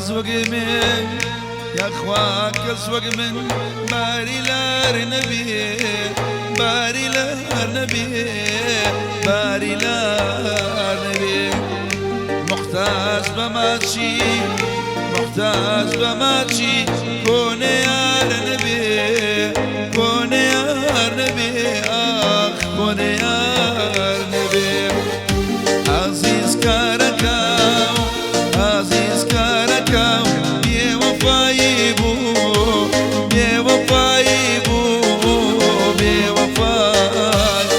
کەس وەک من، یاخوا کەس وەک من باری لار نەبێ، باری لار نەبێ، باری لار نەبێ. موحتاج بە ماچی، موحتاج بە ماچی کۆنە یار نەبێ، کۆنە یار نەبێ، ئاخ کۆنە یار نەبێ. ئازیز کارەکەم، ئازیز کارەکەم بێوەفایی بوو، بێوەفایی بوو، بێوەفای.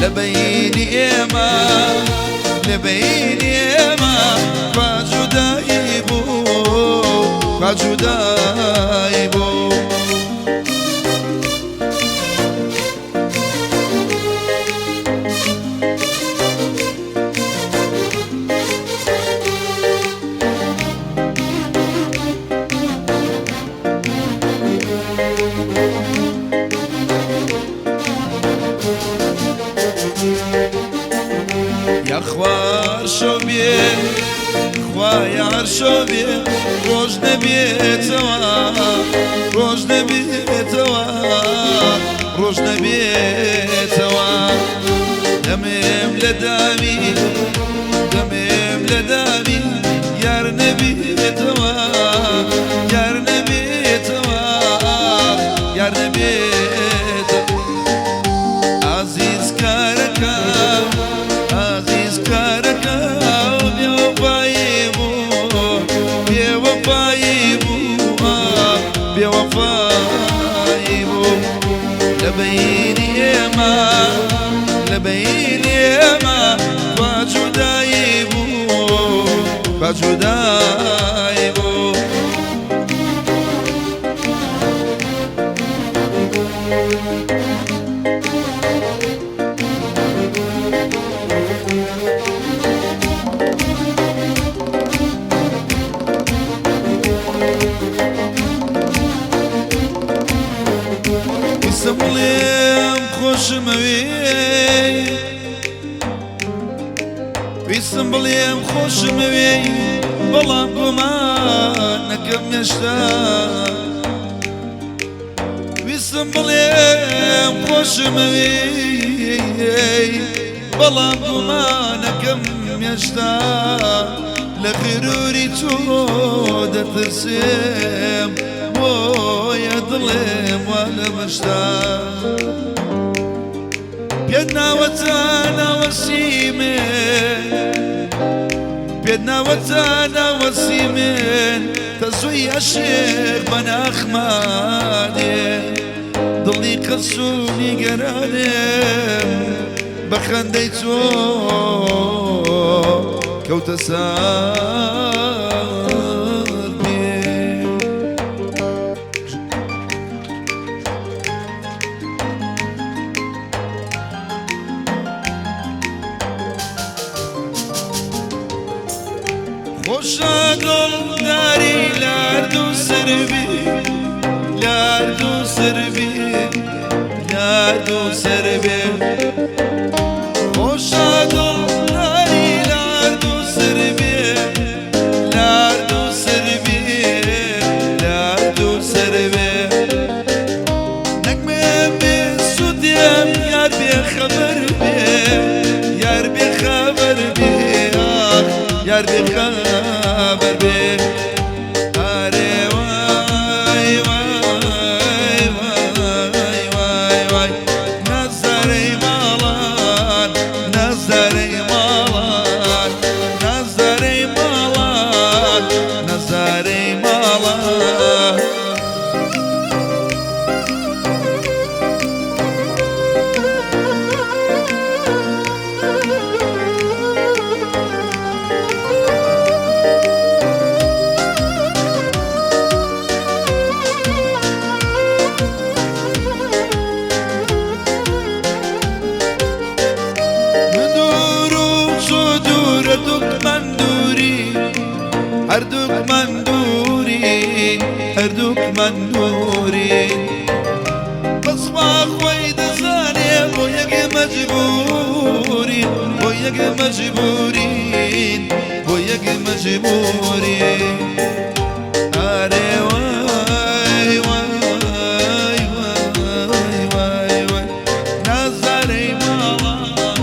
لە بەینی ئێمە، لە بەینی ئێمە کوا جودایی بوو، کوا جودایی بوو. یاخوا شەو بێ، خوایە هەر شەو بێ، ڕۆژ نەبێتەوە، ڕۆژ نەبێتەوە، ڕۆژ نەبێتەوە. دەمێم لە داوی، دەمێم لە داوی یار نەبێتەوە، یار نەبێتەوە، یار نەبێتەوە. ئازیز کارەکەم، ئازیز کارەکەم بێوەفایی بوو، بێوەفایی بوو، بێوەفایی بوو. لە بەینی ئێمە، لە بەینی ئێمە کوا جودایی بوو، کوا جودایی بوو. ویستم بڵێم خۆشمەوێ، ویستم بڵێم خۆشمەوێ، بەڵام گومان نەکەم هێشتا. ویستم بڵێم خۆشمەوێ، بەڵام گومانەکەم هێشتا. لە غروری تۆ دەترسێم، بۆیە دڵێم وا لە بەشتا. پێت ناوەتە ناوەسیمێ، پێت ناوەتە ناوەسیمێن، تەزووی ئەشێخ بە ناخمانێ. دڵی قەس و نیگەرانێم بە خەندەی تۆ کەوتە سەر پێ. خۆشە دڵداری لارد و سەربی، لارد و سەربی، لارد و سەربێ. خۆشە دڵداری لارد و سەربێ، لارد و سەربێ، لارد و سەربێ. نەگمێ بێ سوودێم یار بێ خەبەر بێ، یار بێ خەبەر بێ، ئاخ یار بێ خەبەر بێ. ئارێ وای وای وای وای وای، نازدارەی ماڵان، نازدارەی ماڵان، نازدارەی ماڵان، نازدارەی ماڵان. من دوور و چۆ دوور، هەردووکمان دووری، هەردووکمان دووری، هەردووکمان دووری. بەس خوا خۆی دەزانێ بۆ یەک مەجبوورین، بۆ یەک مەجبوورین، بۆ تۆزێک مەجبوری. ئارێ وای وای وای وای وای، نازدارەی ماڵان،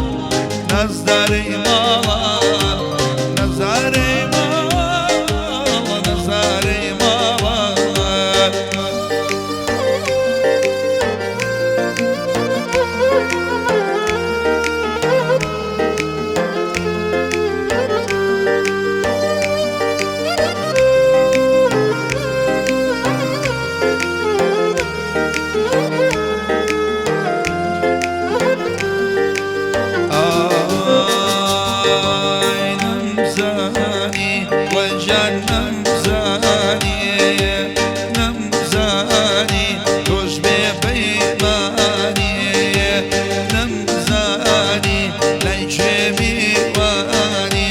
نازدارەی ماڵان، نازدارەی ماڵان، نازدارەی ماڵان. ئای نەمزانی وەجان، نەمزانی، نەمزانی تۆش بێ پەیمانی، نەمزانی لای کێ میوانی،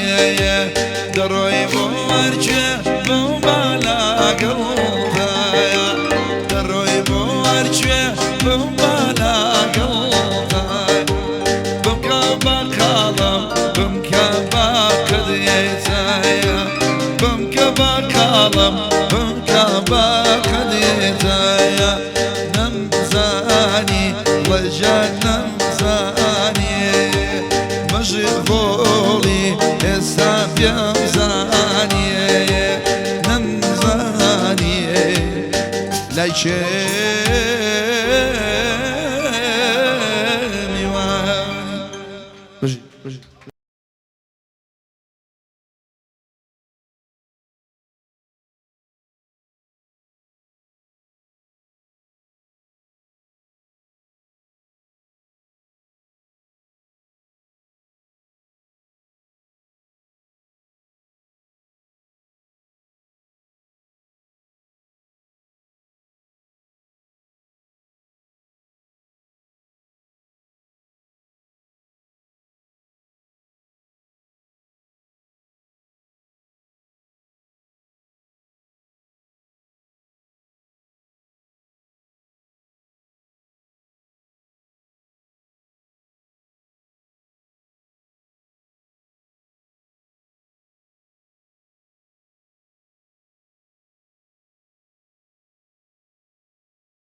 دەڕۆی بۆ هەرکوێ بەو بالاگەڵتایە، دەڕۆی بۆ هەرکوێ بەو بالاگەڵتایە. بمکە بە کاڵم، بمکە بە قەدێتایە، بمکە بە کاڵم، بمکە بە قەدێتایە. نەمزانی ڵەجان، نەمزانی مەژغوڵی، ئێستا پێم زانی، نەمزانی لای کێ.